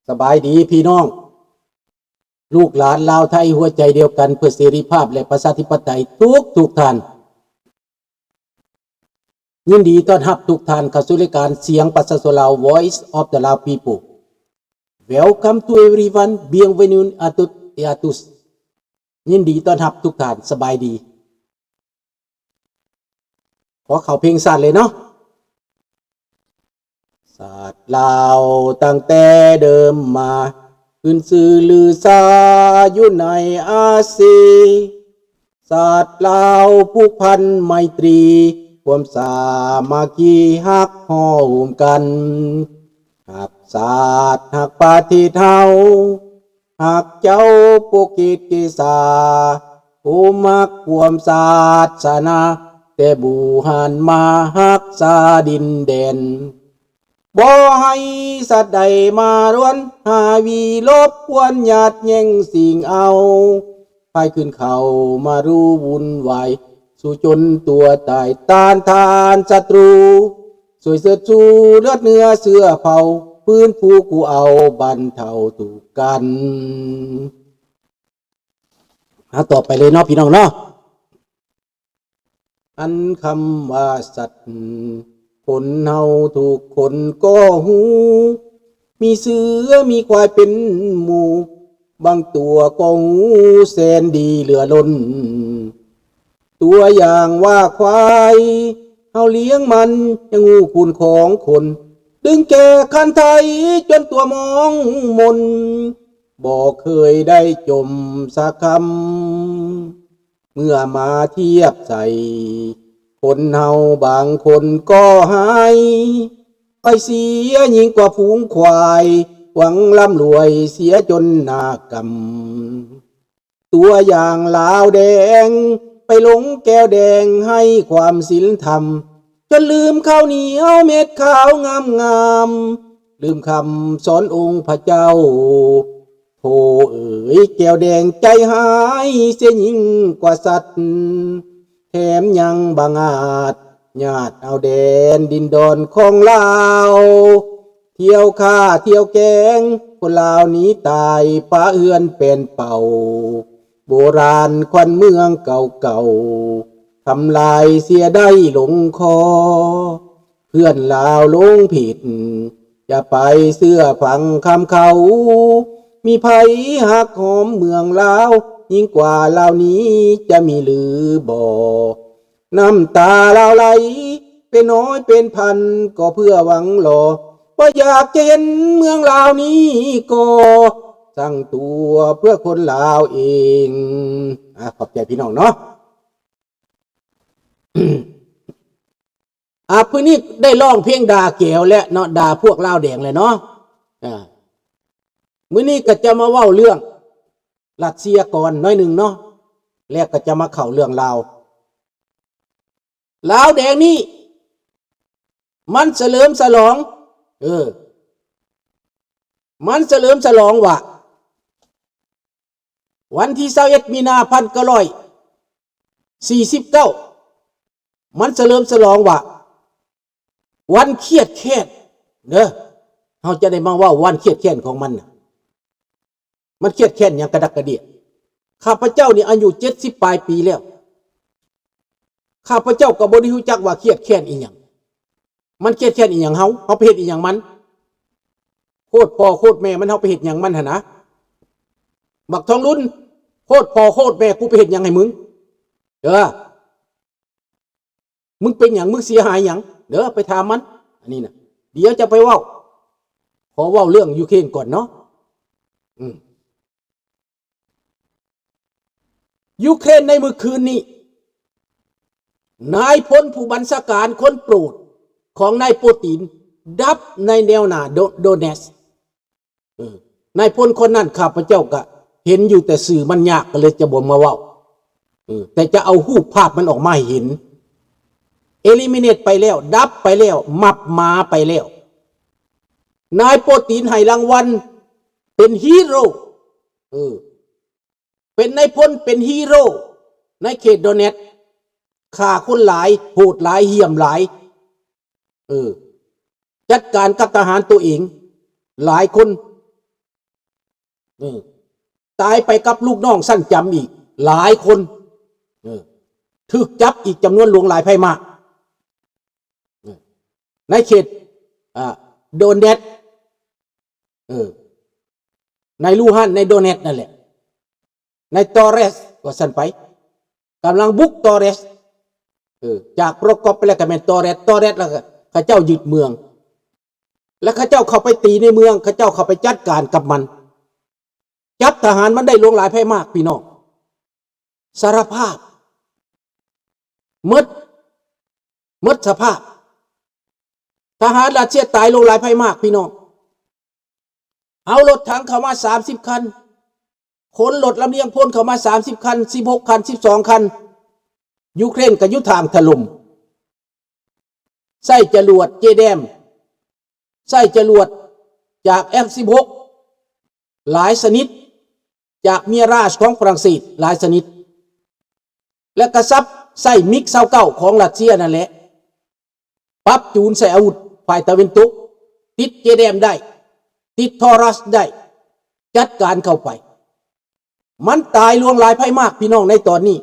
ສະບາຍດີພີ່ນ້ອງ ລູກຫຼານລາວໄທ ຫົວໃຈດຽວກັນເພື່ອເສລີພາບ ແລະ ປະຊາທິປະໄຕ ທຸກທຸກທ່ານ. ຍິນດີຕ້ອນຮັບທຸກທ່ານເຂົ້າສູ່ລາຍການສຽງປະຊາຊົນລາວ Voice of the Lao People. Welcome to everyone. Bienvenue à toutes et à tous. ຍິນດີຕ້ອນຮັບທຸກທ່ານ. ສະບາຍດີ. ຂໍເຂົ້າເພງຊາດເລີຍເນາະ. ຊາດລາວຕັ້ງແຕ່ເດີມມາ ຂຶ້ນຊື່ລືຊາຢູ່ໃນອາຊີ. ຊາດລາວຜູກພັນໄມຕີ ຄວາມສາມັກຄີຮັກຫໍ່ໂຮມກັນ. ຮັກຊາດຮັກປະເທດເຮົາ ຮັກເຈົ້າໂປເກດເກສາ ໂອ ຮັກຄວາມສາສະໜາ ແຕ່ບູຮານມາຮັກສາດິນແດນ. ບໍ່ໃຫ້ສັດໃດມາລວນ ຫາວີລົບກວນ ຍາດແຍ່ງຊິງເອົາ ພາຍຄືນເຂົ້າມາຮູ້ວຸ່ນວາຍ ສູ້ຈົນຕົວຕາຍ ຕ້ານທານສັດຕູ ຊ່ວຍເຊີດຊູເລືອດເນື້ອເຊື້ອເຜົ່າ ຟື້ນຟູກູ້ເອົາບັນເທົາທຸກກັນ. ເອົາ ຕໍ່ໄປເລີຍເນາະ ພີ່ນ້ອງເນາະ. ອັນຄຳວ່າສັດ ຄົນເຮົາທຸກຄົນກໍຮູ້ ມີເສືອມີຄວາຍເປັນໝູ່ ບາງຕົວກໍຮູ້ແສນດີເຫຼືອລົ້ນ. ຕົວຢ່າງວ່າຄວາຍ ເຮົາລ້ຽງມັນຍັງຮູ້ຄຸນຂອງຄົນ ດຶງແກ່ຄັນໄຖຈົນຕົວມອງມົນ ບໍ່ເຄີຍໄດ້ຈົ່ມສັກຄຳ. ເມື່ອມາທຽບໃສ່ ຄົນເຮົາບາງຄົນກໍຮ້າຍ ໄປເສຍຍິ່ງກວ່າຝູງຄວາຍ ຫວັງລ່ຳລວຍເສຍຈົນໜ້າກຳ. ຕົວຢ່າງລາວແດງ ໄປຫຼົງແກ້ວແດງໃຫ້ຄວາມສິນທຳ ຈົນລືມເຂົ້າໜຽວເມັດຂາວງາມໆ ລືມຄຳສອນອົງພະເຈົ້າ. ໂທເອີຍ ແກ້ວແດງໃຈຮ້າຍເສຍຍິ່ງກວ່າສັດ ແຖມຍັງບັງອາດຍາດເອົາແດນດິນດອນຂອງລາວ ທ່ຽວຂ້າທ່ຽວແກງ ຄົນລາວໜີຕາຍປະເຮືອນແປນເປົ່າ ໂບລານຂວັນເມືອງເກົ່າໆ ທຳລາຍເສຍໄດ້ລົງຄໍ. ເພື່ອນລາວຫຼົງຜິດ ຢ່າໄປເຊື່ອຟັງຄຳເຂົາ ມີໃຜຮັກຫອມເມືອງລາວ ຍິ່ງກວ່າລາວນີ້ຈະມີຫຼືບໍ່? ນ້ຳຕາລາວໄຫຼເປັນຮ້ອຍເປັນພັນ ກໍເພື່ອຫວັງລໍ ບໍ່ຢາກຈະເຫັນເມືອງລາວນີ້ກໍສ້າງຕົວເພື່ອຄົນລາວເອງ. ອາ ຂອບໃຈພີ່ນ້ອງເນາະ. ອາ ມື້ນີ້ໄດ້ຮ້ອງເພງດ່າແກວແລ້ວເນາະ ດ່າພວກລາວແດງແລ້ວເນາະ. ອາ ມື້ນີ້ກໍຈະມາເວົ້າເລື່ອງຣັດເຊຍກ່ອນໜ້ອຍໜຶ່ງເນາະ ແລ້ວກໍຈະມາເຂົ້າເລື່ອງລາວ. ລາວແດງນີ້ ມັນສະເຫຼີມສະຫຼອງ ເອີ ມັນສະເຫຼີມສະຫຼອງວ່າ ວັນທີຊາວເອັດ ມີນາ ພັນເກົ້າຮ້ອຍສີ່ສິບເກົ້າ ມັນສະເຫຼີມສະຫຼອງວ່າ ວັນຄຽດແຄ້ນເດີ. ເຮົາຈະໄດ້ມາເວົ້າວັນຄຽດແຄ້ນຂອງມັນນະ ມັນຄຽດແຄ້ນຫຍັງກະດັກກະເດຍ? ຂ້າພະເຈົ້ານີ້ອາຍຸເຈັດສິບປາຍປີແລ້ວ ຂ້າພະເຈົ້າກໍບໍ່ໄດ້ຮູ້ຈັກວ່າຄຽດແຄ້ນອີ່ຫຍັງ. ມັນຄຽດແຄ້ນອີ່ຫຍັງເຮົາ? ເຮົາໄປເຮັດອີ່ຫຍັງມັນ? ໂຄດພໍ່ໂຄດແມ່ມັນ ເຮົາໄປເຮັດຫຍັງມັນຫັ້ນນະ? ບັກທອງລຸນ ໂຄດພໍ່ໂຄດແມ່ ກູໄປເຮັດຫຍັງໃຫ້ມຶງ? ເອີ ມຶງເປັນຫຍັງ? ມຶງເສຍຫາຍຫຍັງ? ເດີ ໄປຖາມມັນ. ອັນນີ້ນະ ດຽວຈະໄປເວົ້າ. ຂໍເວົ້າເລື່ອງຢູເຄຣນກ່ອນເນາະ. ອືມ ຢູເຄຣນໃນມື້ຄືນນີ້ ນາຍພົນຜູ້ບັນຊາການຄົນໂປດຂອງນາຍໂປຕີນ ດັບໃນແນວໜ້າໂດ ໂດເນສ. ເອີ ນາຍພົນຄົນນັ້ນ ຂ້າພະເຈົ້າກະເຫັນຢູ່ແຕ່ຊື່ມັນຍາກ ກໍເລີຍຈະບໍ່ມາເວົ້າ. ເອີ ແຕ່ຈະເອົາຮູບພາບມັນອອກມາໃຫ້ເຫັນ. ເອລິມິເນດໄປແລ້ວ ດັບໄປແລ້ວ ໝັບໝາໄປແລ້ວ. ນາຍໂປຕີນໃຫ້ລາງວັນເປັນຮີໂຣ. ເອີ ເປັນນາຍພົນ ເປັນຮີໂຣໃນເຂດໂດເນດ. ຂ້າຄົນຫຼາຍ ໂຫດຫຼາຍ ຫ້ຽມຫຼາຍ. ເອີ ເຈ ຈັດການກັບທະຫານໂຕເອງຫຼາຍຄົນ ເອີ ຕາຍໄປກັບລູກນ້ອງຊັ້ນຈຳອີກຫຼາຍຄົນ ເອີ ຖືກຈັບອີກຈຳນວນຫຼວງຫຼາຍໄພມາກ ເອີ ໃນເຂດ ອາ ໂດເນດ ເອີ ໃນລູຮັນ ໃນໂດເນດນັ້ນແຫຼະ ໃນໂຕເຣສ ວ່າຊັ້ນໄປ ກຳລັງບຸກໂຕເຣສ ເອີ ຈາກໂປຣກອບໄປແລ້ວກໍແມ່ນໂຕເຣສ ໂຕເຣສແລ້ວກໍເຂົາເຈົ້າຍຶດເມືອງ ແລ້ວເຂົາເຈົ້າເຂົ້າໄປຕີໃນເມືອງ ເຂົາເຈົ້າເຂົ້າໄປຈັດການກັບມັນ ຈັບທະຫານມັນໄດ້ຫຼວງຫຼາຍໄພມາກ ພີ່ນ້ອງ ສາລະພາບ ໝົດ ໝົດສະພາບ ທະຫານຣັດເຊຍຕາຍຫຼວງຫຼາຍໄພມາກ ພີ່ນ້ອງ ເອົາລົດຖັງເຂົ້າມາສາມສິບຄັນ ຂົນລົດລຳລຽງພົນເຂົ້າມາສາມສິບຄັນ ສິບຫົກຄັນ ສິບສອງຄັນ ຢູເຄຣນກໍຢູ່ທາງຖະຫຼົ່ມ ໃຊ້ຈະຫຼວດເຈແດມ ໃຊ້ຈະຫຼວດຈາກເອັຟສິບຫົກຫຼາຍຊະນິດ ຈາກມີຣາຊຂອງຝຣັ່ງເສດຫຼາຍຊະນິດ ແລະກະສັບໃຊ້ມິກຊາວເກົ້າຂອງຣັດເຊຍນັ້ນແຫຼະ ປັບຈູນໃສ່ອາວຸດຝ່າຍຕາເວັນຕົກ ຕິດເຈແດມໄດ້ ຕິດທອຣັສໄດ້ ຈັດການເຂົ້າໄປ ມັນຕາຍຫຼວງຫຼາຍໄພມາກ ພີ່ນ້ອງ ໃນຕອນນີ້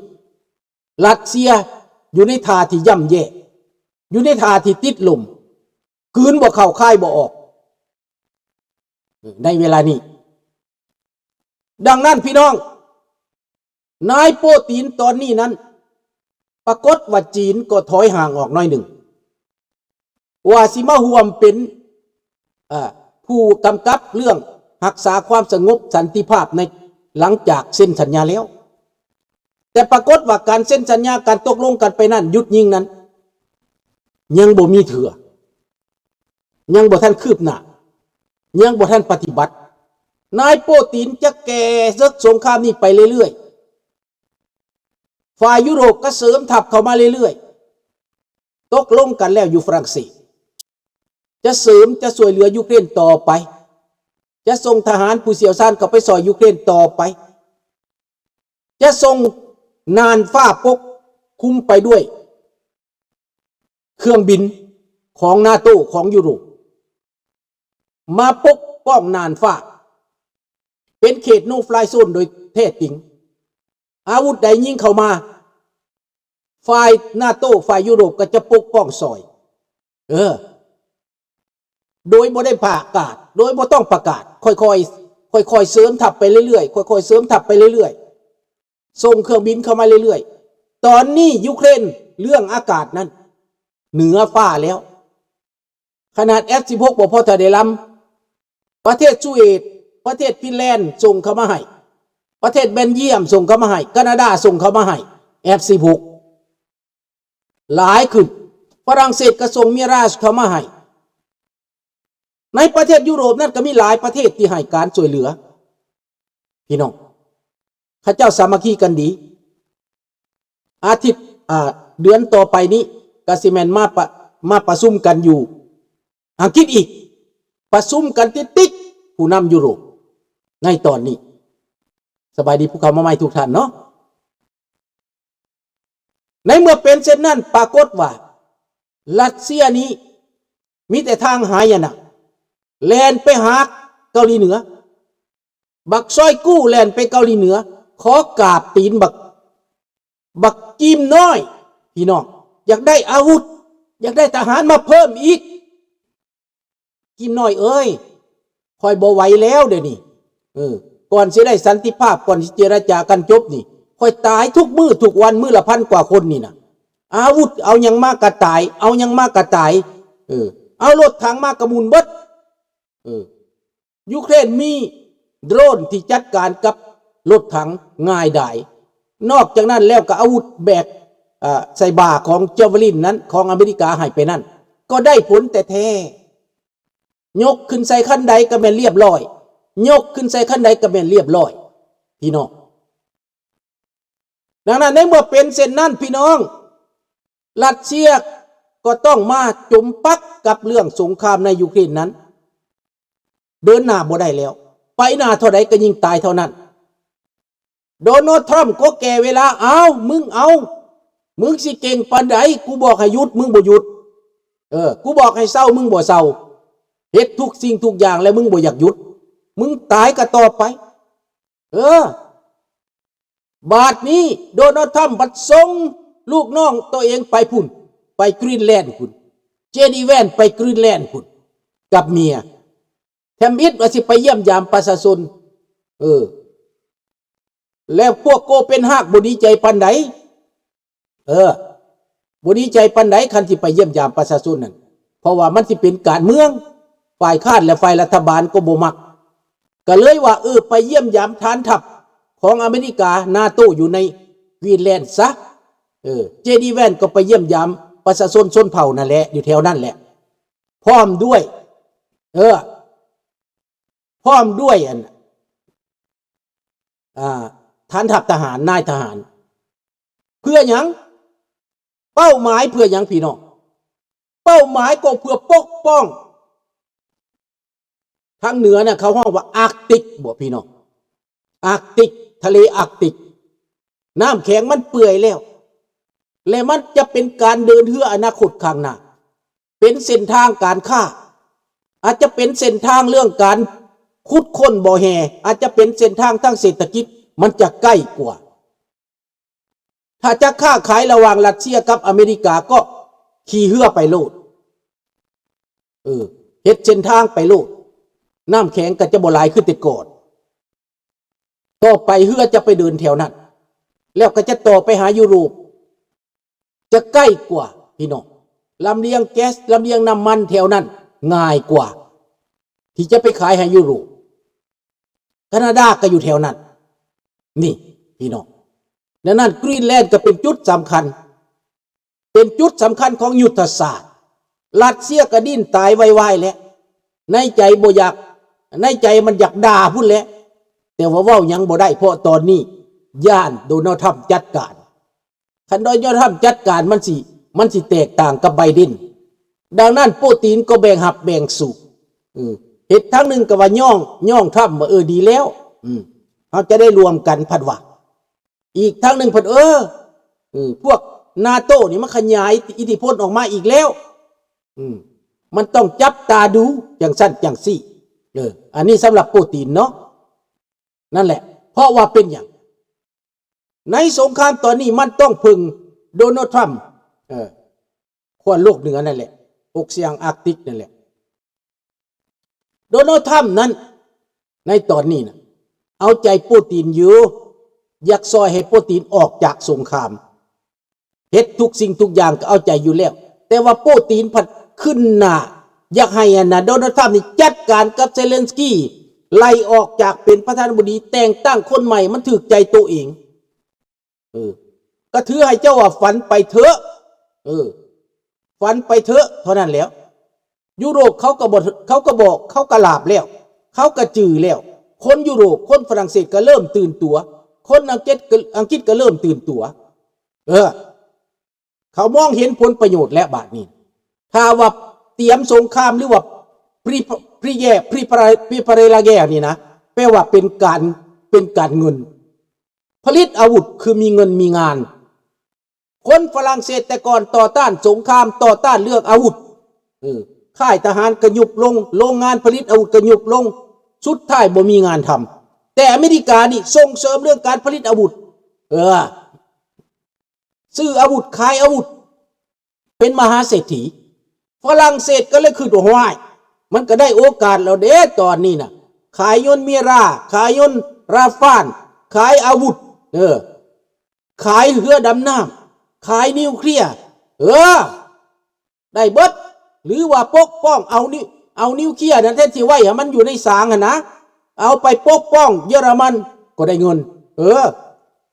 ຣັດເຊຍຢູ່ໃນທ່າທີ່ຍ່ຳແຍ່ ຢູ່ໃນທ່າທີ່ຕິດລົມ ກືນບໍ່ເຂົ້າຄາຍບໍ່ອອກ ໃນເວລານີ້. ດັ່ງນັ້ນ ພີ່ນ້ອງ ນາຍໂປຕີນຕອນນີ້ນັ້ນ ປາກົດວ່າຈີນກໍຖອຍຫ່າງອອກໜ້ອຍໜຶ່ງ ວ່າຊິມາຮ່ວມເປັນ ເອີ ຜູ້ກຳກັບເລື່ອງຮັກສາຄວາມສະຫງົບສັນຕິພາບໃນ ຫຼັງຈາກເຊັນສັນຍາແລ້ວ ແຕ່ປາກົດວ່າການເຊັນສັນຍາ ການຕົກລົງກັນໄປນັ້ນ ຢຸດຍິງນັ້ນ ຍັງບໍ່ມີເທື່ອ ຍັງບໍ່ທັນຄືບໜ້າ ຍັງບໍ່ທັນປະຕິບັດ. ນາຍໂປຕີນຈະແກ່ເສິກສົງຄາມນີ້ໄປເລື້ອຍໆ. ຝ່າຍຢູໂຣບກໍເສີມທັບເຂົ້າມາເລື້ອຍໆ. ຕົກລົງກັນແລ້ວຢູ່ຝຣັ່ງເສດ ຈະເສີມ ຈະຊ່ວຍເຫຼືອຢູເຄຣນຕໍ່ໄປ, ຈະສົ່ງທະຫານຜູ້ຊ່ຽວຊານເຂົ້າໄປຊ່ອຍຢູເຄຣນຕໍ່ໄປ, ຈະສົ່ງນ່ານຟ້າປົກຄຸມໄປດ້ວຍ ເຄື່ອງບິນຂອງນາໂຕ ຂອງຢູໂຣບ ມາປົກປ້ອງນ່ານຟ້າ ເປັນເຂດໂນຟລາຍໂຊນໂດຍແທ້ຈິງ. ອາວຸດໃດຍິງເຂົ້າມາ ຝ່າຍນາໂຕ ຝ່າຍຢູໂຣບກໍຈະປົກປ້ອງຊ່ອຍ ເອີ ໂດຍບໍ່ໄດ້ປະກາດ ໂດຍບໍ່ຕ້ອງປະກາດ ຄ່ອຍໆ ຄ່ອຍໆເສີມທັບໄປເລື້ອຍໆ ຄ່ອຍໆເສີມທັບໄປເລື້ອຍໆ. ສົ່ງເຄື່ອງບິນເຂົ້າມາເລື້ອຍໆ. ຕອນນີ້ຢູເຄຣນເລື່ອງອາກາດນັ້ນເໜືອຟ້າແລ້ວ. ຂະໜາດເອັຟສິບຫົກບໍ່ພໍເທົ່າໃດລຳ, ປະເທດສະຫວັດ ປະເທດຟິນແລນສົ່ງເຂົ້າມາໃຫ້, ປະເທດເບນຢ້ຽມສົ່ງເຂົ້າມາໃຫ້, ການາດາສົ່ງເຂົ້າມາໃຫ້ເອັຟສິບຫົກຫຼາຍຂຶ້ນ, ຝຣັ່ງເສດກໍສົ່ງມິຣາຊເຂົ້າມາໃຫ້. ໃນປະເທດຢູໂຣບນັ້ນກໍມີຫຼາຍປະເທດທີ່ໃຫ້ການຊ່ວຍເຫຼືອ ພີ່ນ້ອງ ເຂົາເຈົ້າສາມັກຄີກັນດີ. ອາທິດ ອາ ເດືອນຕໍ່ໄປນີ້ກໍຊິແມ່ນມາປະ ມາປະຊຸມກັນຢູ່ອັງກິດອີກ, ປະຊຸມກັນຕິດໆ ຜູ້ນຳຢູໂຣບໃນຕອນນີ້. ສະບາຍດີຜູ້ເຂົ້າມາໃໝ່ທຸກທ່ານເນາະ. ໃນເມື່ອເປັນເຊັ່ນນັ້ນ ປາກົດວ່າຣັດເຊຍນີ້ມີແຕ່ທາງຫາຍະນະ ແລ່ນໄປຫາເກົາຫຼີເໜືອ. ບັກຊອຍກູ້ແລ່ນໄປເກົາຫຼີເໜືອ ຂໍກາບຕີນບັກ ບັກກີມນ້ອຍ ພີ່ນ້ອງ, ຢາກໄດ້ອາວຸດ ຢາກໄດ້ທະຫານມາເພີ່ມອີກ. ກິມນ້ອຍເອີຍ ຂ້ອຍບໍ່ໄຫວແລ້ວດຽວນີ້. ເອີ ກ່ອນຊິໄດ້ສັນຕິພາບ ກ່ອນຊິເຈລະຈາກັນຈົບນີ້ ຂ້ອຍຕາຍທຸກມື້ທຸກວັນ ມື້ລະພັນກວ່າຄົນນີ້ນະ. ອາວຸດເອົາຫຍັງມາກະຕາຍ ເອົາຫຍັງມາກະຕາຍ. ເອີ ເອົາລົດຖັງມາກະໝຸ່ນເບິດ. ເອີ ຢູເຄຣນມີໂດຣນທີ່ຈັດການກັບລົດຖັງງ່າຍດາຍ. ນອກຈາກນັ້ນແລ້ວກໍອາວຸດແບກ ເອີ ໃສ່ບ່າຂອງຈາວເວລິນນັ້ນ ຂອງອາເມລິກາໃຫ້ໄປນັ້ນ ກໍໄດ້ຜົນແທ້ໆ. ຍົກຂຶ້ນໃສ່ຄັນໃດກໍແມ່ນລຽບລ້ອຍ, ຍົກຂຶ້ນໃສ່ຄັນໃດກໍແມ່ນລຽບລ້ອຍ ພີ່ນ້ອງ. ດັ່ງນັ້ນ ໃນເມື່ອເປັນເຊັ່ນນັ້ນ ພີ່ນ້ອງ, ຣັດເຊຍກໍຕ້ອງມາຈົມປັກກັບເລື່ອງສົງຄາມໃນຢູເຄຣນນັ້ນ. ເດີນໜ້າບໍ່ໄດ້ແລ້ວ, ໄປໜ້າເທົ່າໃດກໍຍິ່ງຕາຍເທົ່ານັ້ນ. ໂດນັລ ທຣຳ ກໍແກ່ເວລາ. ອ້າວ ມຶງເອົາ ມຶງຊິເກັ່ງປານໃດ? ກູບອກໃຫ້ຢຸດ ມຶງບໍ່ຢຸດ. ເອີ ກູບອກໃຫ້ເຊົາ ມຶງບໍ່ເຊົາ. ເຮັດທຸກສິ່ງທຸກຢ່າງ ແລ້ວມຶງບໍ່ຢາກຢຸດ ມຶງຕາຍກໍຕໍ່ໄປ. ເອີ ບາດນີ້ໂດນັລ ທຣຳ ບັດສົ່ງລູກນ້ອງໂຕເອງໄປພຸ້ນ ໄປກຣີນແລນພຸ້ນ ເຈດີ ແວນ ໄປກຣີນແລນພຸ້ນ ກັບເມຍ ທຳອິດວ່າຊິໄປຢ້ຽມຢາມປະຊາຊົນ. ເອີ ແລ້ວພວກໂກເປນຮາກບໍ່ດີໃຈປານໃດ. ເອີ ບໍ່ດີໃຈປານໃດ ຄັນຊິໄປຢ້ຽມຢາມປະຊາຊົນນັ້ນ ເພາະວ່າມັນຊິເປັນການເມືອງ ຝ່າຍຄ້ານ ແລະ ຝ່າຍລັດຖະບານກໍບໍ່ມັກ ກໍເລີຍວ່າ ເອີ ໄປຢ້ຽມຢາມຖານທັບຂອງອາເມລິກາ ນາໂຕ ຢູ່ໃນກຣີນແລນຊະ. ເອີ ເຈດີ ແວນ ກໍໄປຢ້ຽມຢາມປະຊາຊົນຊົນເຜົ່ານັ້ນແຫຼະ ຢູ່ແຖວນັ້ນແຫຼະ ພ້ອມດ້ວຍ ເອີ ພ້ອມດ້ວຍອັນ ອ່າ ຖານທັບທະຫານ ນາຍທະຫານ. ເພື່ອຫຍັງ? ເປົ້າໝາຍເພື່ອຫຍັງພີ່ນ້ອງ? ເປົ້າໝາຍກໍເພື່ອປົກປ້ອງ ທາງເໜືອນະ ເຂົາຮ້ອງວ່າອາກຕິກບໍພີ່ນ້ອງ? ອາກຕິກ ທະເລອາກຕິກ ນ້ຳແຂງມັນເປື່ອຍແລ້ວ ແລະ ມັນຈະເປັນການເດີນເຮືອອະນາຄົດຂ້າງໜ້າ ເປັນເສັ້ນທາງການຄ້າ ອາດຈະເປັນເສັ້ນທາງເລື່ອງການຂຸດຄົ້ນບໍ່ແຮ່ ອາດຈະເປັນເສັ້ນທາງທາງເສດຖະກິດ ມັນຈະໃກ້ກວ່າ. ຖ້າຈະຄ້າຂາຍລະຫວ່າງລັດເຊຍກັບອາເມລິກາ ກໍຂີ່ເຮືອໄປໂລດ ເອີ ເຮັດເສັ້ນທາງໄປໂລດ ນ້ຳແຂງກໍຈະບໍ່ຫຼາຍຄືແຕ່ກ່ອນ. ຕໍ່ໄປເຮືອຈະໄປເດີນແຖວນັ້ນ ແລ້ວກໍຈະຕໍ່ໄປຫາຢູໂຣບ ຈະໃກ້ກວ່າພີ່ນ້ອງ. ລຳລຽງແກັສ ລຳລຽງນ້ຳມັນແຖວນັ້ນງ່າຍກວ່າ ທີ່ຈະໄປຂາຍໃຫ້ຢູໂຣບ. ການາດາກໍຢູ່ແຖວນັ້ນ. ນີ້ພີ່ນ້ອງ ດັ່ງນັ້ນກຣີນແລນກໍເປັນຈຸດສຳຄັນ ເປັນຈຸດສຳຄັນຂອງຍຸດທະສາດ. ລັດເຊຍກໍດີ້ນຕາຍວາຍໆແລ້ວ ໃນໃຈບໍ່ຢາກ ໃນໃຈມັນຢາກດ່າພຸ້ນແຫຼະ ແຕ່ວ່າເວົ້າຫຍັງບໍ່ໄດ້ ເພາະຕອນນີ້ຢ້ານໂດນັລ ທຣຳ ຈັດການ. ຄັນໂດນັລ ທຣຳ ຈັດການ ມັນຊິ ມັນຊິແຕກຕ່າງກັບໄບເດັນ. ດັ່ງນັ້ນໂປຕີນກໍແບ່ງຮັບແບ່ງສູ້ ເອີ ເຮັດທາງໜຶ່ງກໍວ່າຍ້ອງ ຍ້ອງທຣຳວ່າ ເອີ ດີແລ້ວ ເຮົາຈະໄດ້ລວມກັນ ພັດວ່າ ອີກທາງໜຶ່ງເພິ່ນ ເອີ ເອີ ພວກນາໂຕນີ້ມັນຂະຫຍາຍອິດທິພົນອອກມາອີກແລ້ວ ເອີ ມັນຕ້ອງຈັບຕາດູຈັ່ງຊັ້ນຈັ່ງຊີ້. ເອີ ອັນນີ້ສຳລັບໂປຕີນເນາະ. ນັ້ນແຫຼະ ເພາະວ່າເປັນຫຍັງ? ໃນສົງຄາມຕອນນີ້ມັນຕ້ອງເພິ່ງໂດນັລ ທຣຳ ເອີ ຂົ້ວໂລກເໜືອນັ້ນແຫຼະ ອົກຊຽງອາກຕິກນັ້ນແຫຼະ. ໂດນັລ ທຣຳ ນັ້ນ ໃນຕອນນີ້ນະ ເອົາໃຈໂປຕີນຢູ່ ຢາກຊ່ອຍໃຫ້ໂປຕີນອອກຈາກສົງຄາມ ເຮັດທຸກສິ່ງທຸກຢ່າງກໍເອົາໃຈຢູ່ແລ້ວ ແຕ່ວ່າໂປຕີນພັດຂຶ້ນໜ້າ ຢາກໃຫ້ອັນນະ ໂດນັລ ທຣຳ ນີ້ຈັດການກັບເຊເລັນສກີ ໄລ່ອອກຈາກເປັນປະທານາທິບໍດີ ແຕ່ງຕັ້ງຄົນໃໝ່ ມັນຖືກໃຈໂຕເອງ. ເອີ ກໍຖືໃຫ້ເຈົ້າວ່າຝັນໄປເຖາະ ເອີ ຝັນໄປເຖາະ ເທົ່ານັ້ນແຫຼ້ວ. ຢູໂຣບເຂົາກໍບໍ່ ເຂົາກໍບໍ່ ເຂົາກໍຫຼາບແລ້ວ ເຂົາກໍຈື່ແລ້ວ. ຄົນຢູໂຣບ ຄົນຝຣັ່ງເສດກໍເລີ່ມຕື່ນຕົວ ຄົນອັງກິດກໍ ອັງກິດກໍເລີ່ມຕື່ນຕົວ. ເອີ ເຂົາມອງເຫັນຜົນປະໂຫຍດແລ້ວບາດນີ້. ຖ້າວ່າຕຽມສົງຄາມ ຫຼືວ່າ pre pre pre pre pre ນີ້ນະ ແປວ່າເປັນການ ເປັນການເງິນ ຜະລິດອາວຸດ ຄືມີເງິນມີງານ. ຄົນຝຣັ່ງເສດແຕ່ກ່ອນຕໍ່ຕ້ານສົງຄາມ ຕໍ່ຕ້ານເລື່ອງອາວຸດ ເອີ ຄ້າຍທະຫານກະຍຸບລົງ ໂລງງານຜະລິດອາວຸດກະຍຸບລົງ ສຸດທ້າຍບໍ່ມີງານທຳ. ແຕ່ອາເມລິການີ້ສົ່ງເສີມເລື່ອງການຜະລິດອາວຸດ ເອີ ຊື້ອາວຸດ ຂາຍອາວຸດ ເປັນມະຫາເສດຖີ. ຝຣັ່ງເສດກໍເລີຍຄິດວ່າ ຫ້ວຍ ມັນກໍໄດ້ໂອກາດແລ້ວເດ້ຕອນນີ້ນະ ຂາຍຍົນເມຣາ ຂາຍຍົນຣາຟານ ຂາຍອາວຸດ ເອີ ຂາຍເຮືອດຳນ້ຳ ຂາຍນິວເຄລຍ ເອີ ໄດ້ເບິດ. ຫຼືວ່າປົກປ້ອງເອົານິ ເອົານິວເຄລຍນັ້ນ ແທນທີ່ໄວ້ໃຫ້ມັນຢູ່ໃນສາງຫັ້ນນະ ເອົາໄປປົກປ້ອງເຢຍລະມັນກໍໄດ້ເງິນ ເອີ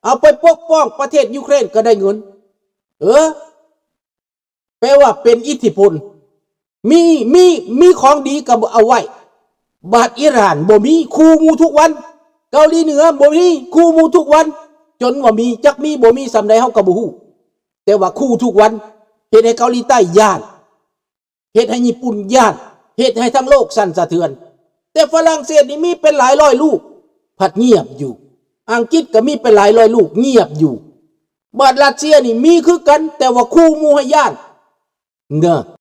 ເອົາໄປປົກປ້ອງປະເທດຢູເຄຣນກໍໄດ້ເງິນ ເອີ ແປວ່າເປັນອິດທິພົນ ມີ ມີ ມີຂອງດີກໍເອົາໄວ້. ບາດອີຣານບໍ່ມີ ຂູ່ໝູ່ທຸກວັນ ເກົາຫຼີເໜືອບໍ່ມີ ຂູ່ໝູ່ທຸກວັນ ຈົນວ່າມີ ຈັກມີບໍ່ມີສ່ຳໃດເຮົາກໍບໍ່ຮູ້ ແຕ່ວ່າຂູ່ທຸກວັນ ເຮັດໃຫ້ເກົາຫຼີໃຕ້ຢ້ານ ເຮັດໃຫ້ຍີ່ປຸ່ນຢ້ານ ເຮັດໃຫ້ທັງໂລກສັ່ນສະເທືອນ. ແຕ່ຝຣັ່ງເສດນີ້ມີເປັນຫຼາຍຮ້ອຍລູກ ພັດງຽບຢູ່ ອັງກິດກໍມີເປັນຫຼາຍຮ້ອຍລູກ ງຽບຢູ່. ບາດຣັດເຊຍນີ້ມີຄືກັນ ແຕ່ວ່າຂູ່ໝູ່ໃຫ້ຢ້ານເນາະ.